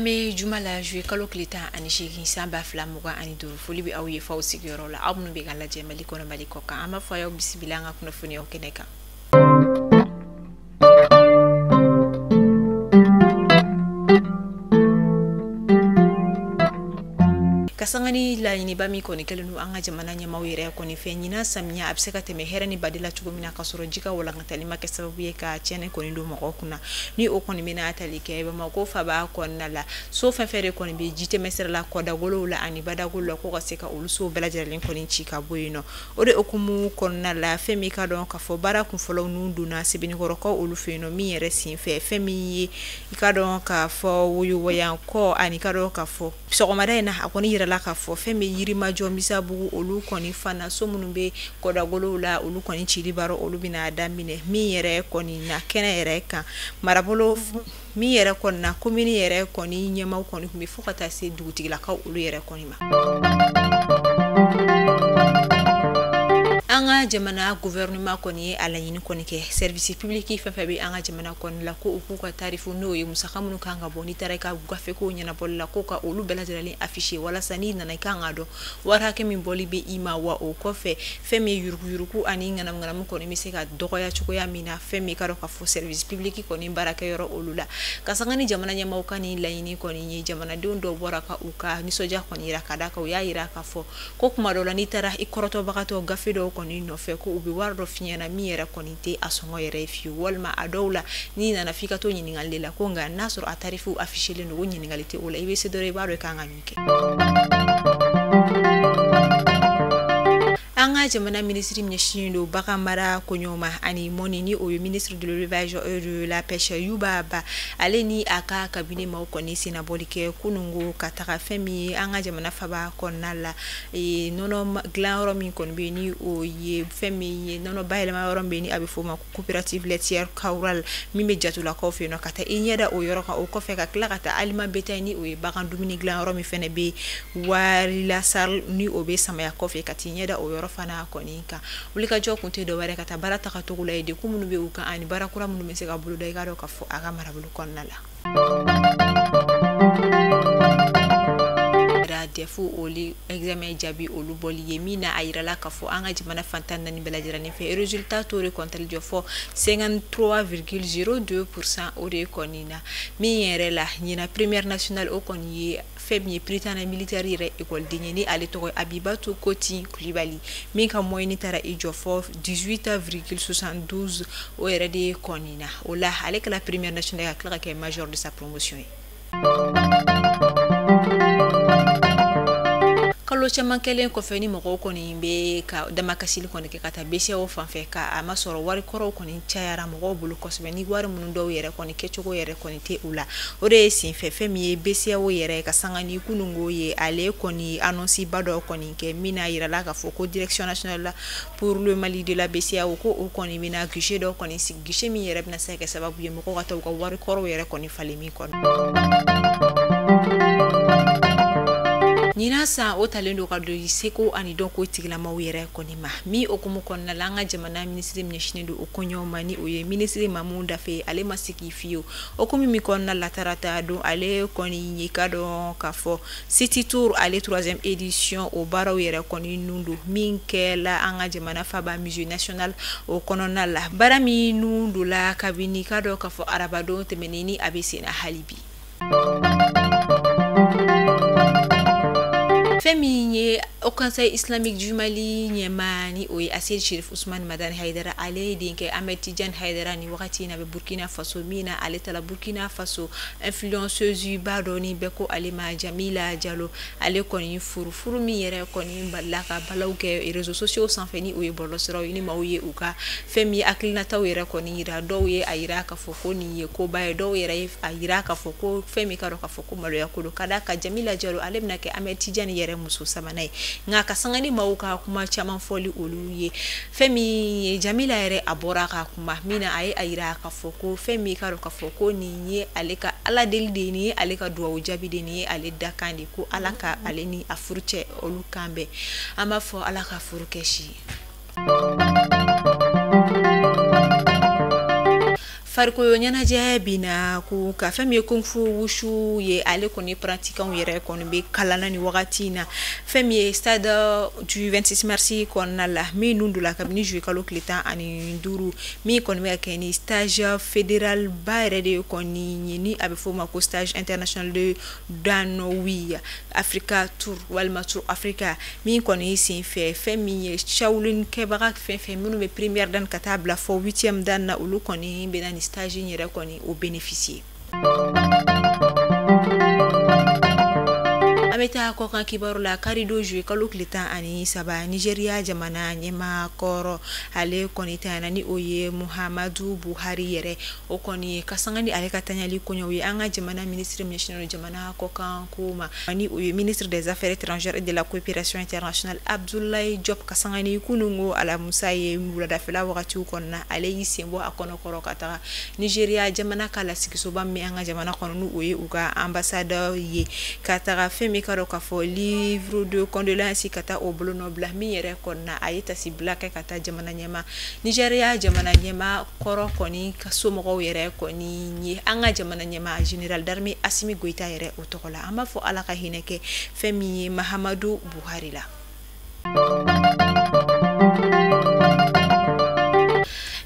An bɛ juma la juillet kalo tile 18 san 2025. Foli bɛ aw ye f'aw sigiyɔrɔ la, aw minnu bɛ ka lajɛ Mali kɔnɔ, Mali kɔ kan. An b'a fɔ aw bisimila an ka kunnafoniyaw kɛnɛ kan. Ka sanga ni laɲiniba min kɔni kɛlen don an ka jamana ɲɛmaaw yɛrɛ kɔni fɛ, ɲinan samiya a bɛ se ka tɛmɛ hɛrɛ ni badi la cogo min na, ka sɔrɔ ji ka walankatali ma kɛ sababu ye ka tiɲɛni kɔni don mɔgɔw kunna. Ni o kɔni bɛna tali kɛ Bamakɔ faba kɔnɔna la, so fɛn fɛn de kɔni bɛ ji tɛmɛ sira la, kɔdagolow la ani badagolo la, ko ka se ka olu sow bɛɛ lajɛlen kɔni ci ka bɔ yen nɔ. O de hukumu kɔnɔna la, fɛn min ka dɔn k'a fɔ baara kunfɔlɔw ninnu donna Sebenikɔrɔkaw olu fɛ yen nɔ, min yɛrɛ senfɛ fɛn min ye i ka dɔn k'a fɔ woyowayankɔ ani ka dɔn k'a fɔ sɔgɔmada in na, a kɔni yirala k'a fɔ fɛn bɛ Yirimajɔ, Misabugu olu kɔni fana so minnu bɛ kɔdagolow la, olu kɔni cili baara olu bɛna daminɛ. Min yɛrɛ kɔni na kɛnɛ yɛrɛ kan, marabolo min yɛrɛ kɔni na, komini yɛrɛ kɔni ɲɛmaaw kɔni tun bɛ fo ka taa se dugutigilakaw olu yɛrɛ kɔni ma. An ka jamana gouvernement kɔni ye a laɲini kɔni kɛ service public fɛn fɛn bɛ an ka jamana kɔni la, ko u k'u ka tarif, n'o ye musaka minnu kan ka bɔ n'i taara i ka gafe ko ɲɛnabɔli la, ko ka olu bɛɛ lajɛlen afficher, walasa n'i nana i kan k'a dɔn wari hakɛ min bɔli bɛ i ma. Wa o kɔfɛ, fɛn min ye yuruguyurugu ani ŋanamuŋanamu kɔni bɛ se ka dɔgɔya cogoya min na, fɛn min ka dɔn k'a fɔ service public kɔni baarakɛyɔrɔ olu la. Ka sanga ni jamana ɲɛmaaw ka nin laɲini kɔni ye, jamanadenw dɔw bɔra ka u ka nisɔndiya kɔni yira, ka d'a kan u y'a yira k'a fɔ ko kuma dɔw la n'i taara i kɔrɔtɔbagatɔ gafe dɔw kɔni nɔfɛ, ko u bɛ wari dɔ f'i ɲɛna min yɛrɛ kɔni tɛ a sɔngɔ yɛrɛ ye fiyewu, walima a dɔw la n'i nana f'i ka to ɲininkali de la, ko nka n'a sɔrɔ a tarifu affichelen don, ko ɲininkali tɛ o la, i bɛ se dɔrɔn i b'a dɔn i kan ka min kɛ. An ka jamana minisiri ɲɛsinnen don bagan mara koɲɛw ma ani mɔni, ni o ye ministre de l'élevage et de la pêche Yuba Ba, ale ni a ka cabinet maaw kɔni sennabɔli kɛ kunungo ka taga fɛn min ye an ka jamana faba kɔnɔna la, nɔnɔ dilanyɔrɔ min kɔni bɛ yen, ni o ye fɛn min ye nɔnɔ bayɛlɛma yɔrɔ min bɛ yen, ni a bɛ f'o ma coopérative laitière Kawral, min bɛ Jatulakaw fɛ yen nɔ, ka taa i ɲɛda o yɔrɔ kan. O kɔfɛ ka tila ka taa aliment bétail, ni o ye bagan dumuni dilanyɔrɔ min fɛnɛ bɛ Warila Sal, ni o bɛ Samaya kɔfɛ, ka t'i ɲɛda o yɔrɔ fana kɔni kan. Wulikajɔ kun tɛ dɔwɛrɛ ka taa baara tagacogo la ye, degun minnu bɛ u kan ani baara kura minnu bɛ se ka boloda i k'a dɔn k'a fɔ a ka marabolo kɔnɔna la. DEF olu examen jaabi olu bɔli ye, min na a yirala k'a fɔ an ka jamana fan 14 bɛɛ lajɛlen fɛ résultat taux de kɔni jɔ fɔ 53,02% o de kɔni na. Min yɛrɛ la ɲinan première nationale, o kɔni ye fɛn min ye Prytanée militaire yɛrɛ ekɔliden ye, ni ale tɔgɔ ye Abibatu Koti Kulibali, min ka moyenne taara i jɔ fɔ 18,72 o yɛrɛ de kɔni na. O la ale kɛla première nationale ka tila ka kɛ major de sa promotion ye. Kalo caman kɛlen kɔfɛ ni mɔgɔw kɔni bɛ ka damakasili kɔni kɛ ka taa BCEAO fan fɛ, ka a ma sɔrɔ wari kɔrɔw kɔni cayara mɔgɔw bolo kosɛbɛ, ni wari minnu dɔw yɛrɛ kɔni kɛcogo yɛrɛ kɔni tɛ u la. O de ye senfɛ fɛn min ye BCEAO yɛrɛ ka sanga ni kunungo ye, ale kɔni annonce ba dɔ kɔni kɛ, min n'a yirala k'a fɔ ko direction nationale pour le Mali de la BCEAO, ko o kɔni bɛna guichet dɔ kɔni sigi, guichet min yɛrɛ bɛna se ka kɛ sababu ye mɔgɔw ka taa u ka wari kɔrɔw yɛrɛ kɔni falen min kɔnɔ. Ɲinan san o talen don ka don seko ani dɔnko tigilamaw yɛrɛ kɔni ma, min hukumu kɔnɔna la an ka jamana minisiri min ɲɛsinnen don o koɲɛw ma, ni o ye minisiri Mamu Dafe, ale ma sigi fiyewu. Hukumu min kɔnɔna la tarata don, ale kɔni ye ka dɔn k'a fɔ City Tour ale 3e édition o baaraw yɛrɛ kɔni nun don, min kɛla an ka jamana faba musée national o kɔnɔna la, baara min nun don la kabini ka dɔn k'a fɔ arabadon tɛmɛnen, ni a bɛ sen na hali bi. Fɛn min ye Haut Conseil islamique du Mali ɲɛmaa, ni o ye Aseyid Sherif Usman Madani Hayidara, ale denkɛ Ahmed Tidiane Hayidara, ni wagati in na bɛ Burkina Faso, min na ale taara Burkina Faso influenceuse ba dɔ ni bɛɛ ko ale ma Jamila Jalo, ale kɔni furu, furu min yɛrɛ kɔni balila ka balaw kɛ réseaux sociaux sanfɛ, ni o ye bɔlɔlɔsiraw ye, ni maaw ye u ka fɛn min ye hakilinataw yɛrɛ kɔni yira. Dɔw ye a yira k'a fɔ ko nin ye koba ye, dɔw yɛrɛ ye a yira k'a fɔ ko fɛn min ka dɔn k'a fɔ ko maloya ko don, ka d'a kan Jamila Jalo ale bɛna kɛ Ahmed Tidiane yɛrɛ muso sabanan ye. Nka ka sanga ni maaw ka kuma caman fɔli olu ye, fɛn min ye Jamila yɛrɛ a bɔra ka kuma min na, a ye a yira k'a fɔ ko fɛn min ka dɔn k'a fɔ ko nin ye ale ka Ala deli de ye, nin ye ale ka duwawu jaabi de ye, nin ye ale dakan de ye, ko Ala ka ale ni a furu cɛ olu kan bɛn. An b'a fɔ Ala ka furu kɛ si ye. Farikolo ɲɛnajɛ bina ko ka fɛn min ye kung fu wushu ye, ale kɔni pratiquants yɛrɛ kɔni bɛ kalan na nin wagati in na, fɛn min ye stade du 26 mars kɔnɔna la, min nun donna kabini juillet kalo tile 15, min kɔni bɛ ka kɛ ni stage fédéral ba yɛrɛ de kɔni ye, ni a bɛ fɔ o ma ko stage international de Danowi Africa Tour walima Tour Africa, min kɔni sen fɛ, fɛn min ye Shaolin kɛbaga fɛn fɛn minnu bɛ première dan ka taa bila fɔ huitième dan na, olu kɔni bɛ na ni stage in yɛrɛ kɔni o bénéficier. An bɛ taa kɔkan kibaru la. Kari don juillet kalo tile 13, Nigéria jamana ɲɛmaa kɔrɔ, ale kɔni tanyana, ni o ye Muhammadu Buhari yɛrɛ, o kɔni ka sanga ni ale ka tanyali koɲɛw ye, an ka jamana minisiri min ɲɛsinnen don jamana kɔkan ko ma, ni o ye ministre des Affaires étrangères et de la coopération internationale, Abdoulaye Diop, ka sanga ni kununko alamusa ye wuladafɛla wagatiw kɔnɔna, ale y'i sen bɔ a kɔnɔkɔrɔ ka taga Nigéria jamana ka lasigisoba min an ka jamana kɔnɔ, n'o ye u ka ambassadeur ye, ka taga fɛn min ka dɔn k'a fɔ livre de condoléances ka taa o bolonɔ bila, min yɛrɛ kɔnɔna a ye tasibila kɛ ka taa jamana ɲɛma, Nigéria jamana ɲɛma kɔrɔ kɔni ka somɔgɔw yɛrɛ kɔni ye, an ka jamana ɲɛma général d'armée Assimi Goïta yɛrɛ o tɔgɔ la. An b'a fɔ Ala ka hinɛ kɛ fɛn min ye Mahamadu Buhari la.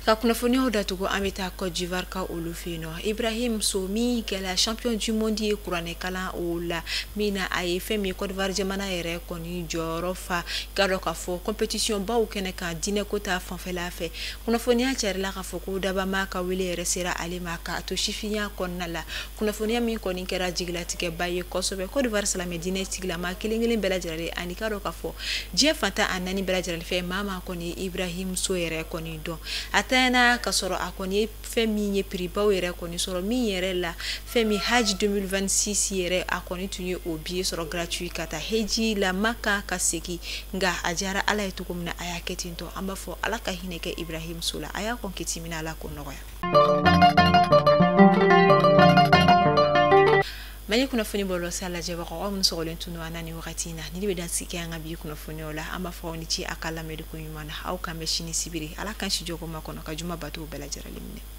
Ka kunnafoniyaw datugu, an bɛ taa Côte d'Ivoire ka olu fɛ yen nɔ. Ibrahim So min kɛla champion du monde ye kuranɛ kalan o la, min na a ye fɛn min ye Côte d'Ivoire jamana yɛrɛ kɔni jɔyɔrɔ fa, k'a dɔn k'a fɔ compétition baw kɛnɛ kan diinɛko ta fanfɛla fɛ. Kunnafoniya carila k'a fɔ ko dabama ka wele yɛrɛ sera ale ma k'a to sifinya kɔnɔna la. Kunnafoniya min kɔni kɛra jigilatigɛba ye kosɛbɛ Côte d'Ivoire silamɛ diinɛ tigilama kelen kelen bɛɛ lajɛlen, ani k'a dɔn k'a fɔ diɲɛ fantan a naani bɛɛ lajɛlen fɛ, maa maa kɔni ye Ibrahim So yɛrɛ kɔni dɔn, a tanyana ka sɔrɔ a kɔni ye fɛn min ye prix baw yɛrɛ kɔni sɔrɔ, min yɛrɛ la fɛn min Hajj 2026 yɛrɛ, a kɔni tun ye o billet sɔrɔ gratuit ka taa heji la Maka ka segin. Nka a diyara Ala ye cogo min na, a y'a kɛ ten tɔ. An b'a fɔ Ala ka hinɛ kɛ Ibrahim So la, a y'a kɔn kiti min na, Ala k'o nɔgɔya. Mali kunnafoni bɔlɔlɔsira lajɛbagaw, aw minnu sɔgɔlen tun don an na nin wagati in na, ni de bɛ dan sigi an ka bi kunnafoniyaw la. An b'a fɔ aw ni ce a ka lamɛnni ko ɲuman na. Aw k'an bɛn sini sibiri. Ala k'an si jɔ ko ma kɔnɔ ka juma bato bɛɛ lajɛlen minɛ.